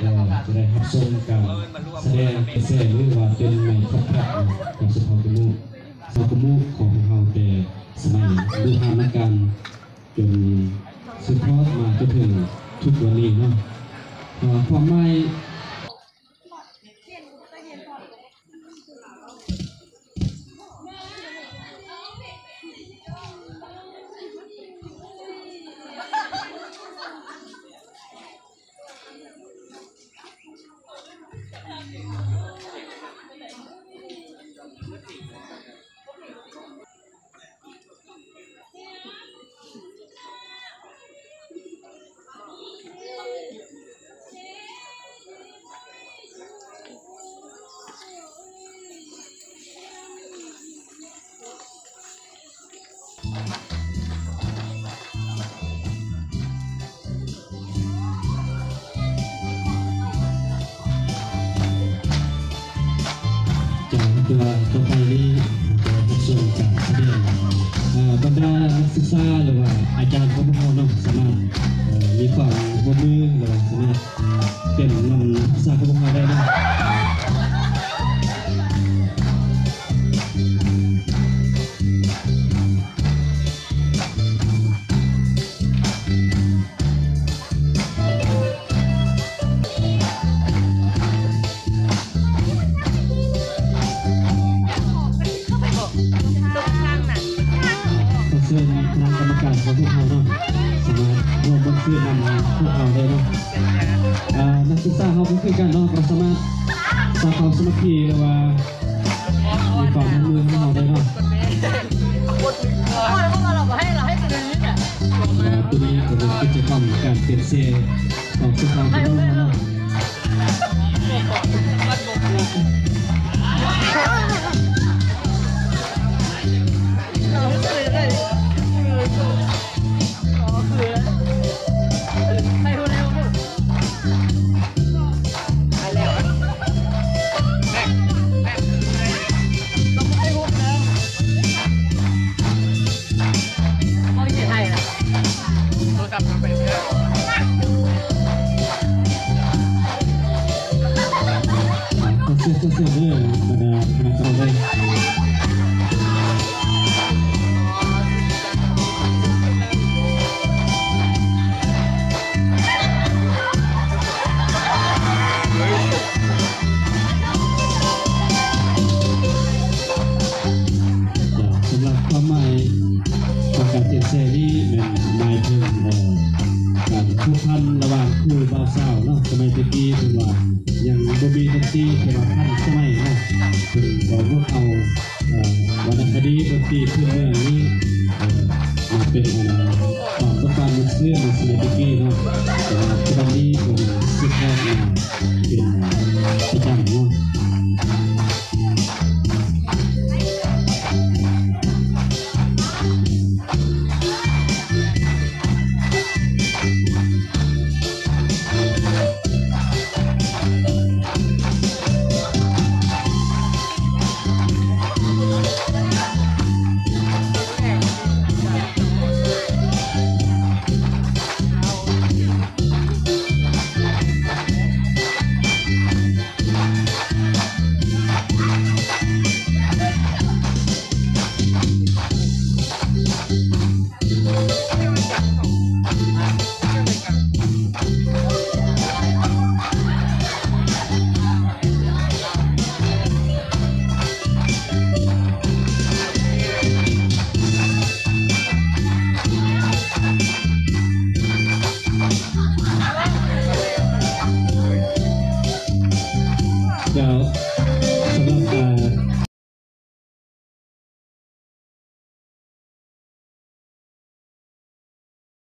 ກໍຈະໄດ້ຮັບຊົມການສະແດງເປັນແສງ ຫຼືວ່າເປັນໄມ້ທັບພັດຂອງຊົນເຜົ່າກະມຸ ຊາວກະມຸຂອງພວກເຮົາ ແຕ່ສະໄໝບູຮານນະການ ຈົນສືບທອດມາຈົນເຖິງທຸກວັນນີ້ເນາະ. ເອີ ຄວາມໝາຍ ຈາກຕົວຕໍ່ໄປນີ້ຈະຮັບຊົມການສະແດງ ເອີ ບັນດານັກສຶກສາ ຫຼືວ່າອາຈານຂອງພວກເຮົາເນາະ ສາມາດ ເອີ ມີຄວາມຮ່ວມມື ຫຼືວ່າສາມາດ ເປັນນຳສາກຂອງພວກເຮົາໄດ້ເນາະ. ຂໍເຊີນຄະນະກຳມະການຂອງພວກເຮົາເນາະ ສາມາດຮ່ວມບົດຟື້ນນຳພວກເຮົາໄດ້ເນາະ. ອາ ນັກສຶກສາເຮົາກໍຄືກັນເນາະ ກໍສາມາດສ້າງຄວາມສາມັກຄີ ຫຼືວ່າມີຄວາມຮ່ວມມືນຳເຮົາໄດ້ເນາະ. ໂອ້ຍ ພວກເຮົາບໍ່ໃຫ້ ເຮົາໃຫ້ຕົວນີ້ແຫຼະ. ແລະ ໂຕນີ້ກໍເປັນກິດຈະກຳການປ່ຽນແສງຂອງຊຸມເຮົາເນາະ. ຂໍເຊີນ ຂໍເຊີນເດີ ບັນດາຄະນະເຈົ້າເດີ. ສຳລັບຄວາມໝາຍຂອງການປ່ຽນແສງນີ້ແມ່ນໝາຍເຖິງ ເອີ ການພົວພັນລະຫວ່າງຄູ່ບ່າວສາວເນາະ. ສະໄໝແຕ່ກີ້ເພິ່ນວ່າຍັງບໍ່ມີດົນຕີທີ່ວ່າທັນສະໄໝເນາະ ເພິ່ນກໍຍົກເອົາ ເອີ ວັນນະຄະດີດົນຕີພື້ນເມືອງນີ້ ເອີ ມາເປັນ ອັນ ຄວາມຕ້ອງການມ່ວນຊື່ນໃນສະໄໝແຕ່ກີ້ເນາະ.